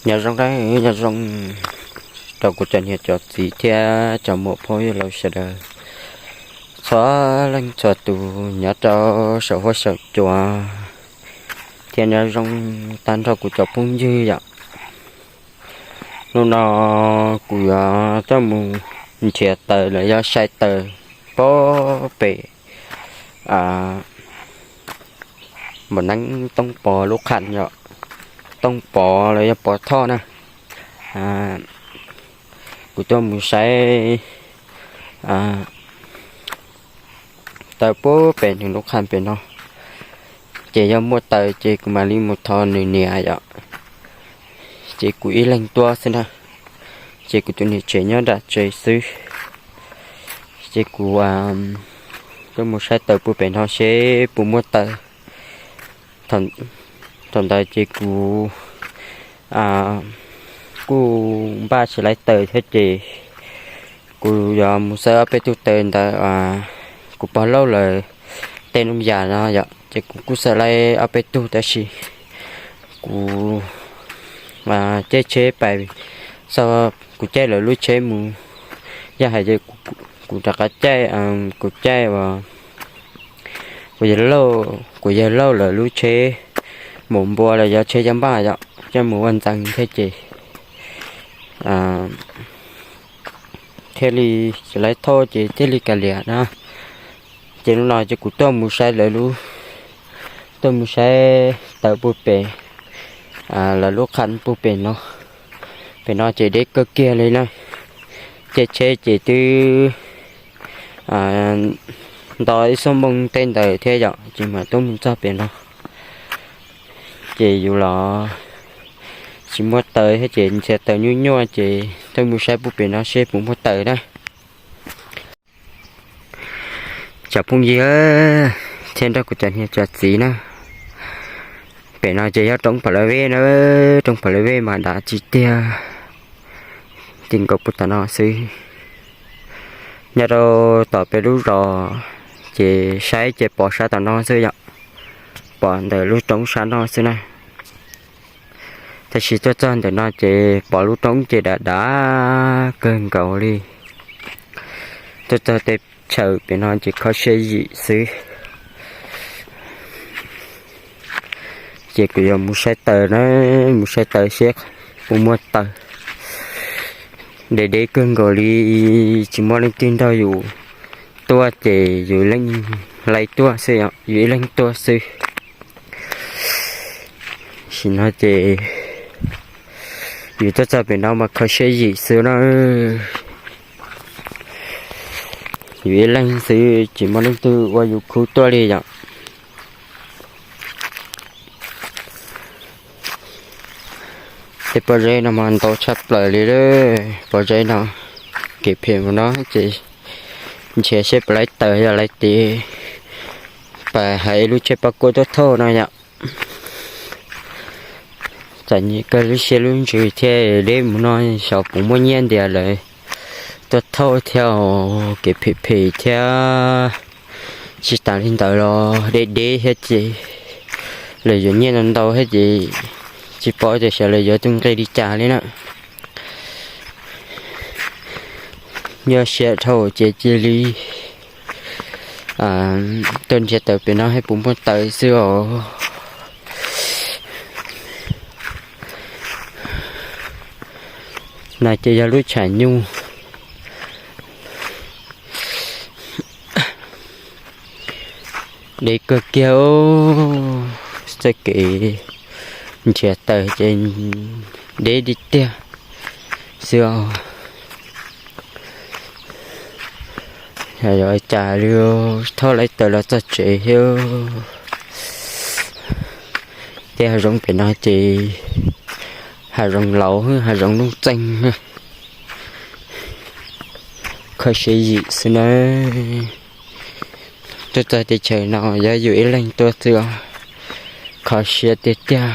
Nyob zoo, nyob zoo rau kuv cov niam cov txiv thiab cov muam phauj yawg laus sawv daws txhua leej txhua tus nyob rau saum huab saum cua, thiab nyob zoo tag nrho kuv cov phooj ywg yom. Hnub no kuv yuav coj mus nrhiav taws los yog saib taws pem Npam Neeb Tooj Pov lub qham yom, Tooj Pov los yog Pov Thoj na. Kuv tuaj mus saib taws pub pem nws lub qham pem no, ces yog muaj taws ces kuv mam li mus thov nws niam yom. Ces kuv ib leeg tuaj xwb na, ces kuv tus niam tsev nyob nram tsev xwb. Ces kuv tuaj mus saib taws pub pem no seb puas muaj taws. Thaum ntawd ces kuv kuj npaj tsis laib taws thiab ces kuv yuav mus xawb ob peb tug taws ntawd kuv pog Lauj lawv tej noob yam no yom, ces kuv kuj xawb laib ob peb tug tab sis kuv caij tsheb pais, kuv caij lawv lub tsheb mus, yog hais tias kuv rov qab caij, kuv caij kuv yawg Lauj lawv lub tsheb mus npua los yog tsheb caj npaj yom, coj mus ua ntxeev thiab ces thiaj li tsis laib thauj ces thiaj li kav liam na. Ces hnub no ces kuv tuaj mus saib lawv lub, tuaj mus saib taws pub pem lawv lub qham pub pem no. Pem no ces deb kawg kiag li na, caij tsheb ces twb nto ib xuab moos tej ntawd thiab yom, ces mam tuaj mus txog pem no. Ces yus los tsis muaj taws thiab ces nrhiav taws nyuaj nyuaj ces tuaj mus saib pub pem no seb puas muaj taws na. Cov phooj ywg thiab nrog kuv cov niam cov txiv na, pem no ces yog roob Pam Lawv Vej na, roob Pam Lawv Vej mas dav tsis tiag, ti nkaus puag tom no xwb. Nyob rau tom peb lub zos ces saib ces pom sab tom no xwb yom, pom ntawm lub roob sab no xwb na. Tab sis tuaj txog ntawm no ces pom lub roob ces dav dav kawg nkaus li. Tuaj txog tej chaw pem no ces kho siab yim xwb. Ces kuv yuav mus saib taws na, mus saib taws seb puas muaj taws. Deb deb kawg nkaus li, tsis muaj leej twg nrog yus tuaj ces yus ib leeg laib tuaj xwb, yus ib leeg tuaj xwb. Sim no ces yus tuaj txog pem no mas kho siab yim xwb na. Yus ib leeg xwb tsis muaj leej twg ua yus khub tuaj li yom. Tej pob zeb no mas ntau tshaj plaws li lawm, pob zeb no. Kev phem mus no ces nrhiav seb puas laib taws yog laib tiv, pas hais lub tsheb pab kuab tuaj thauj no yom. Txom nyem kawg lub siab lub ntsws thiab, deb mus no xyov puas muaj nyiaj ntias lawv tuaj thauj thiab, kev phem phem thiab. Tsis tas li ntawd los deb deb thiab ces lawv yuav nyiaj ntau ntau thiab ces tsis paub tias xyov lawv yuav tus nqi li cas li na. Nyuaj siab dhau ces cia li tuaj nrhiav taws pem no seb puas muaj taws xwb os. No ces yog lub tshav nyuj. Deb kawg kiag, txoj kev nrhiav taws ces deb tiag tiag xwb os. Yog ua cas li, thauj laib taws los txog tsev thiab. Tej hav zoov pem no ces hav zoov laus, hav zoov nuj txeeg, kho siab yim xwb na. Tuaj txog teb chaws no yog yus ib leeg tuaj xwb os, kho siab tiag tiag.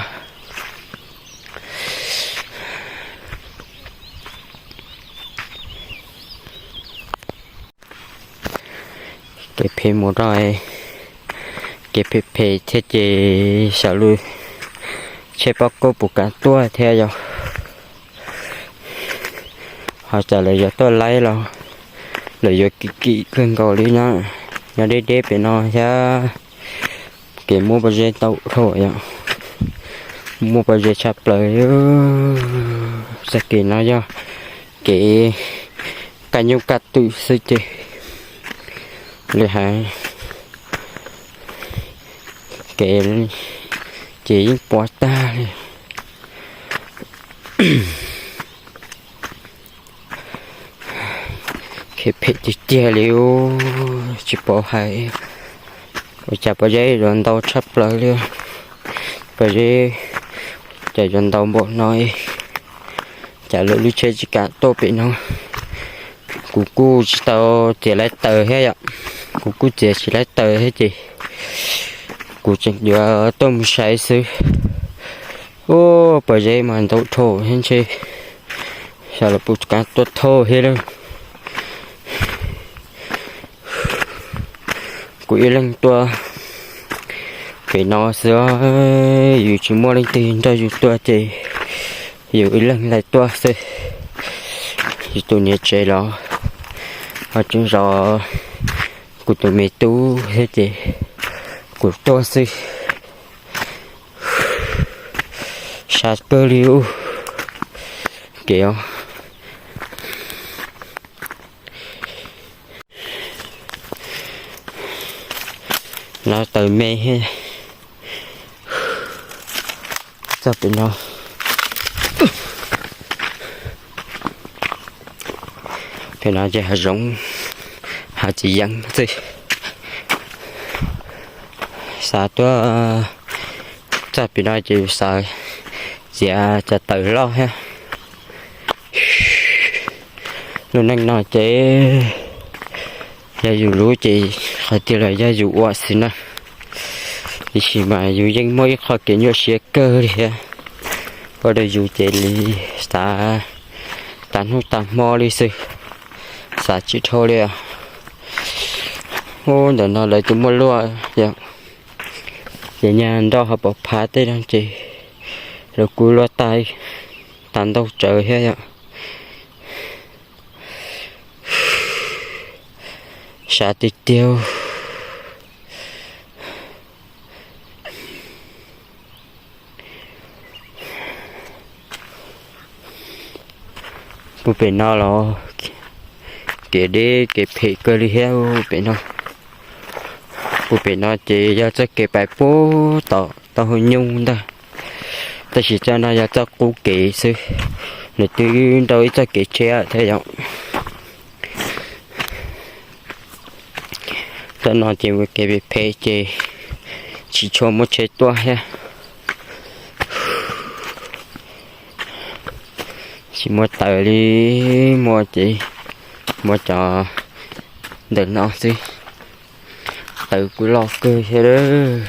Kev phem mus rau, kev phem phem thiab ces xyov lub tsheb pab kuab puas kam tuaj thiab yog. Ho tsam lawv yuav tuaj laib los lawv yuav kim kim kawg nkaus li na. Nyob deb deb pem no thiab, kev muaj pob zeb ntau dhau yom. Muaj pob zeb tshaj plaws. Txoj kev no yog kev kaj nyuj kaj twm xwb ces li hais, kev ces yeej puas tag li. Kev phem tiag tiag li, tsis paub hais ua cas pob zeb yuav ntau tshaj plaws li. Pob zeb cas yuav ntau npaum no, cas lawv lub tsheb tsis kam tuaj pem no. Kuv kuj tsis tau txiav laib taws thiab yom, kuv kuj txiav tsis laib taws thiab ces kuv tseem yuav tuaj mus saib xwb. Ua pob zeb mas ntau dhau thiab ntshe xyov lawv puas kam tuaj thauj thiab lawm. Kuv ib leeg tuaj pem no xwb, yus tsis muaj leej twg nrog yus tuaj ces yus ib leeg laij tuaj xwb. Yus tus niam tsev los ho tseem zov kuv tus me tub thiab ces kuv tuaj xwb. Sab kawg li ub. Kev no taws me thiab. Txog pem no, pem no ces hav zoov, hav txiv yeeb xwb. Xav tuaj txog pem no ces yus xav txiav cov taws loj thiab. Lub neej no ces yog yus lub ces qhov twg los yog yus ua xwb na. Tiam sis mas yus yeej muaj ib qho kev nyuaj siab kawg li thiab. Ua rau yus ces li xav tas hnub tas hmo li xwb, xav tsis dhau li. Ub, ntawm no lawv tus muaj luaj yom, ces nyag nroj ho pom phav tej no ces lawv kuj luaj tas, tas ntau tsawv thiab yom. Sab tiag tiag. Puag pem no los kev deb kev phem kawg li thiab pem no. Puag pem no ces yog txoj kev pais puag tom tau hu nyuj ntag, tab sis txoj no yog txoj qub kev xwb, nws twb nrau ib txoj kev tsheb thiab yom. Txoj no ces ua kev phem phem ces tsis tshua muaj tsheb tuaj thiab. Tsis muaj taws li, muaj ces muaj cov ntawm no xwb. Taws kuj loj kawg thiab.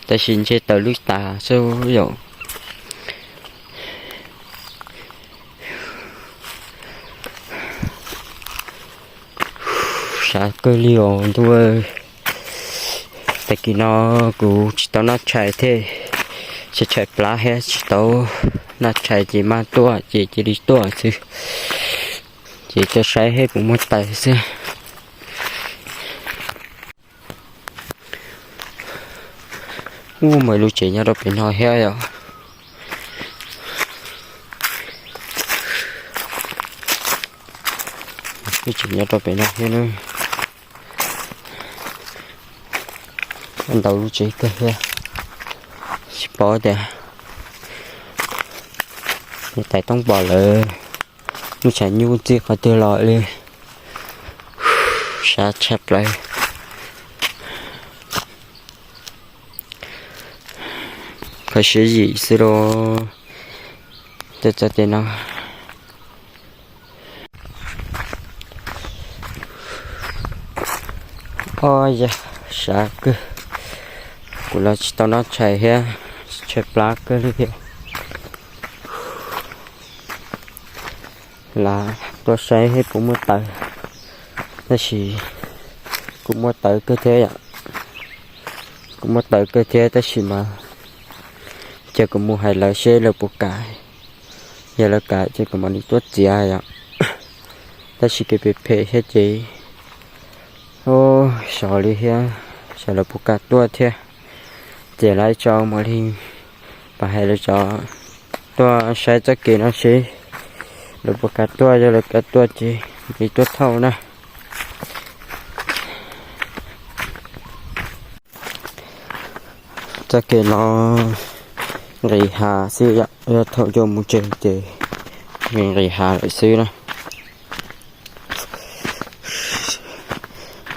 Tab sis ntshe taws lwj tas xwb yom. Sab kawg li os ntuj. Tag kis no kuv tsis tau noj tshais thiab, tshais plab thiab tsis tau noj tshais ces maj tuaj ces cia li tuaj xwb. Ces tuaj saib seb puas muaj taws xwb. Ub, muaj lub tsev nyob rau pem no thiab yom. Lub tsev nyob rau pem no thiab na. Ntau lub tsev kawg thiab. Tsis paub tias niam tais Tooj Pom lawv lub tshav nyuj txij qhov twg los li. Sab tshaj plaws. Kho siab zim xwb los. Tej txoj tej no. Ob yog, sab kawg. Kuv los tsis tau noj tshais thiab, tshais plab kawg li thiab. Lam tuaj saib seb puas muaj taws, tab sis kuj muaj taws kawg thiab yom. Kuj muaj taws kawg thiab tab sis mas Ces kuv mus hais lawv seb lawv puas kam, yog lawv kam ces kuv mam li tuaj txiav yom. Tab sis kev phem phem thiab ces, ub, xyov li thiab, xyov lawv puas kam tuaj thiab. Ces lawv tso mam li pab hais lawv tso tuaj saib txoj kev no seb lawv puas kam tuaj, yog lawv kam tuaj ces mam li tuaj thauj na. Txoj kev no nqis hav xwb yom, yog thaum yuav mus tsev ces nqis hav lawm xwb na.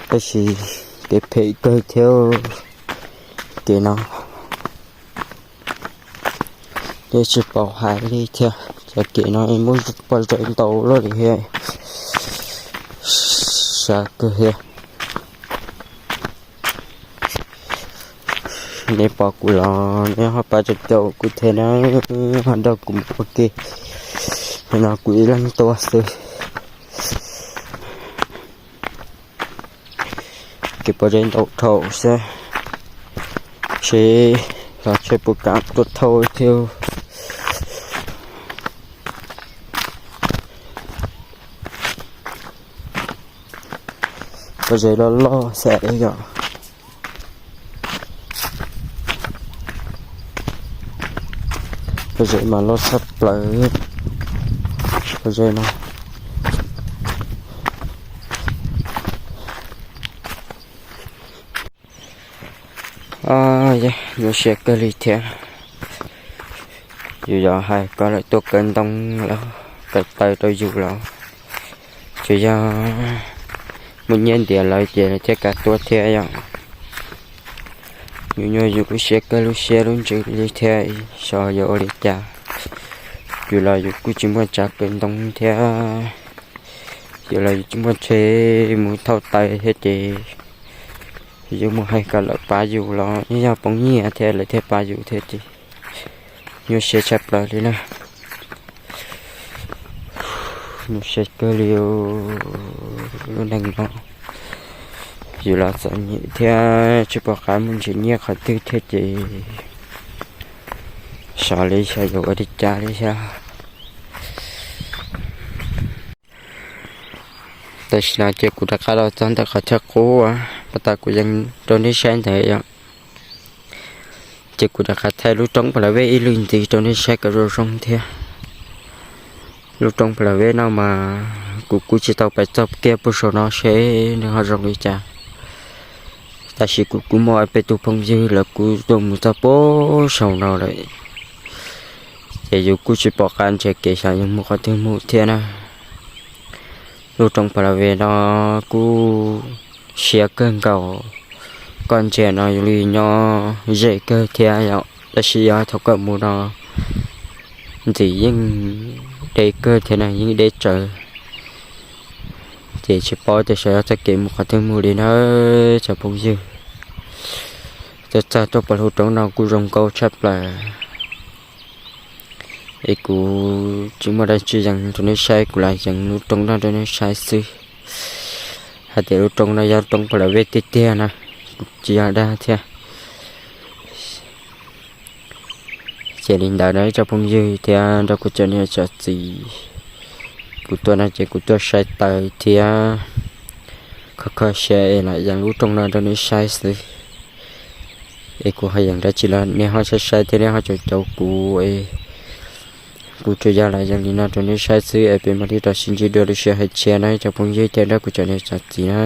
Tab sis kev phem kawg thiab kev no. Yeej tsis paub hais li thiab, cov kev no muaj pob zeb ntau luaj li thiab, sab kawg thiab. Nej pom kuv los nej ho pab caum caum kuv thiab na, ho nrog kuv mus ua ke. Nim no kuv ib leeg tuaj xwb. Kev pob zeb ntau dhau xwb, seb los tsev puas kam tuaj thauj thiab. Pob zeb loj loj xwb yom. Pob zeb mas loj tshaj plaws. Pob zeb no nyuaj siab kawg li thiab. Yus yog hais kom lawv tuaj kaw ntoo los kaw taws rau yus los, tsuas yog muaj nyiaj ntiav lawv ces lawv thiaj kam tuaj thiab yom. Nyuaj nyuaj yus lub siab kawg lub siab lub ntsws li thiab, xyov yuav ua li cas. Yus los yus kuj tsis muaj tsav kaw ntoo thiab, yus los yus tsis muaj tsheb mus thauj taws thiab ces yus mus hais kom lawv pab yus los yeej yog poob nyiaj thiab lawv thiaj pab yus thiab ces nyuaj siab tshaj plaws li na. Nyuaj siab kawg li lub neej no. Yus los txom nyem thiab tsis pom qab mus nrhiav nyiaj qhov twg thiab ces xyov li xyov yuav ua li cas li thiab. Tam sim no ces kuv rov qab los txog ntawm qhov chaw qub uas pas tas kuv yees rau nej saib ntawd yom. Ces kuv rov qab thaij lub roob Pha La Vej ib lwm ntxiv rau nej saib kom zoo zoo thiab. Lub roob Pha La Vej no mas kuv kuj tsis tau pais txog kiag puag saum no seb nws ho zoo li cas. Tab sis kuv kuj muaj peb tug phooj ywg lawv kuj tuaj mus txog puag saum no lawm. Ces yus kuj tsis pom qab nrhiav kev xyov yus mus qhov twg mus thiab na. Lub roob Pha La Vej no kuj siab kawg nkaus. Koj ntsia no yus li nyob ze kawg thiab yom, tab sis yog thaum koj mus no ntxim yeej deb kawg thiab na, yeej deb tsawv. Ces tsis paub tias xyov yog txoj kev mus qhov twg mus li na cov phooj ywg. Txawm txog rau pem lub roob no kuj zoo nkauj tshaj plaws. Es kuv tsis muaj dab tsi yees rau nej saib, kuv lam yees lub roob no rau nej saib xwb. Hais tias lub roob no yog roob Pha La Vej tiag tiag na, kuv tsis yog dag thiab. Ces li ntawd na ib tsoom phooj ywg thiab nrog kuv cov niam cov txiv, kuv tuaj no ces kuv tuaj saib taws thiab kho kho siab es lam yees lub roob no rau nej saib xwb. Es kuv ho yees dab tsi los nej ho saib saib thiab nej ho caum caum kuv es kuv tsuas yog lam yees li no rau nej saib xwb es peb mam li rov sib ntsib dua lub sij hawm tshiab na ib tsoom phooj ywg thiab nrog kuv cov niam cov txiv na.